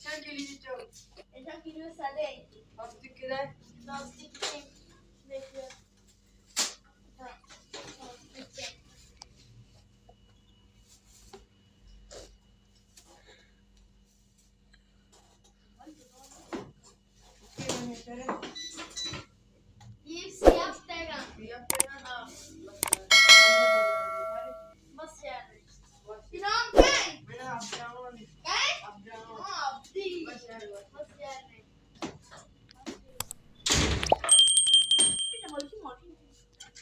چند کیلو چوک؟ ایشاں کیلو سدے۔ پلاسٹک کدے؟ پلاسٹک کدے؟ یہ سی ہفتہ کا۔ سی ہفتہ کا؟ ہاں۔ بس یار۔ نام کیا ہے؟ میرا عبدالرحمن۔ کیا ہے؟ عبدالرحمن۔ ہاں، عبدی۔ بس یار۔ بس یار۔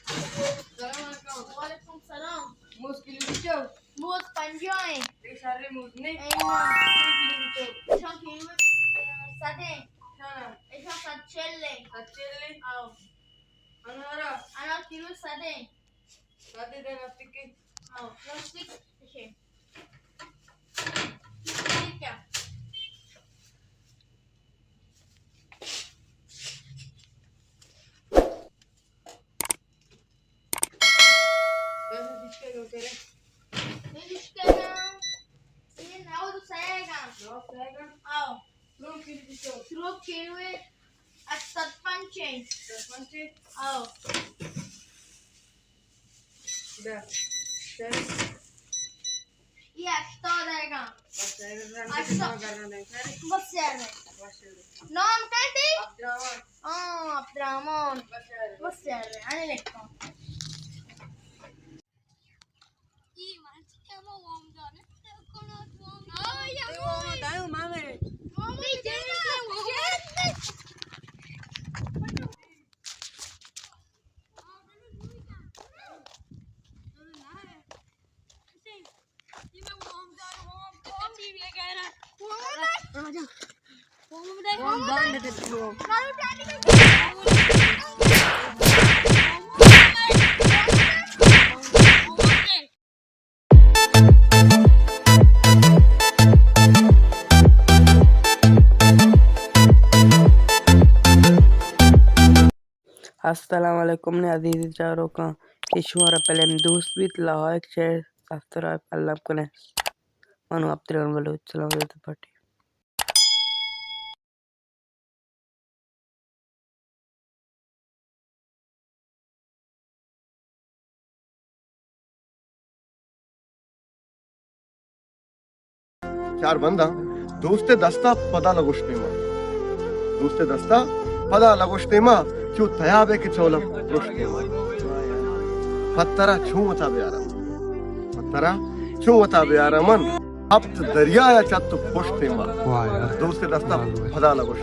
السلام علیکم۔ وعلیکم السلام۔ موز کلو چو؟ موز پنجاہ ایں۔ اے شر موز نے؟ اے نا۔ چند کلو چو؟ ایشاں کلو، اے، سد ایں۔ ہاں۔ ایشاں سد چل ایں۔ سد چل ایں؟ آؤ۔ انارا؟ انار کلو سد ایں۔ سد ایں دے پلاسٹک کے؟ آؤ، پلاسٹک کے۔ ٹھیک ہے۔ پیسہ کس کے دو تیرے؟ یہ کس کے دو؟ یہ نو تو سہے گا۔ نو سہے گا؟ آؤ۔ سروپ کلو دے تو۔ سروپ کلو ہے، اٹھ سد پنچ ہے۔ اٹھ سد پنچ ہے؟ آؤ۔ دہ۔ چل۔ یہ ہشتاد ہے گا۔ بس یار، رنگ ہشتاد۔ کتنا کر رہا ہے، سر؟ بس یار ہے۔ بس یار۔ نام کیا تھی؟ عبدالرحمن۔ ہاں، عبدالرحمن۔ بس یار۔ بس یار ہے، آنے لکھتا ہوں۔ السلام علیکم نے عزیز چاروکاں، کہ شمارا پلم دوست بیت، لائک، شیئر، سبسکرائب الم کنے۔ منو عبدالرحمن بلوچ، سلام زیادہ پارٹی۔ چار بنداں دوست دستا پدا لگوش دیما۔ دوست دستا پدا لگوش دیما، چو تیابے کہ چولم روش دیما۔ پترا چون وتا بیارم؟ پترا چون وتا بیارم من؟ ہپت دریا یا چت پشت دیما۔ واہ یار۔ دوست دستا واہ۔ پدا لگوش۔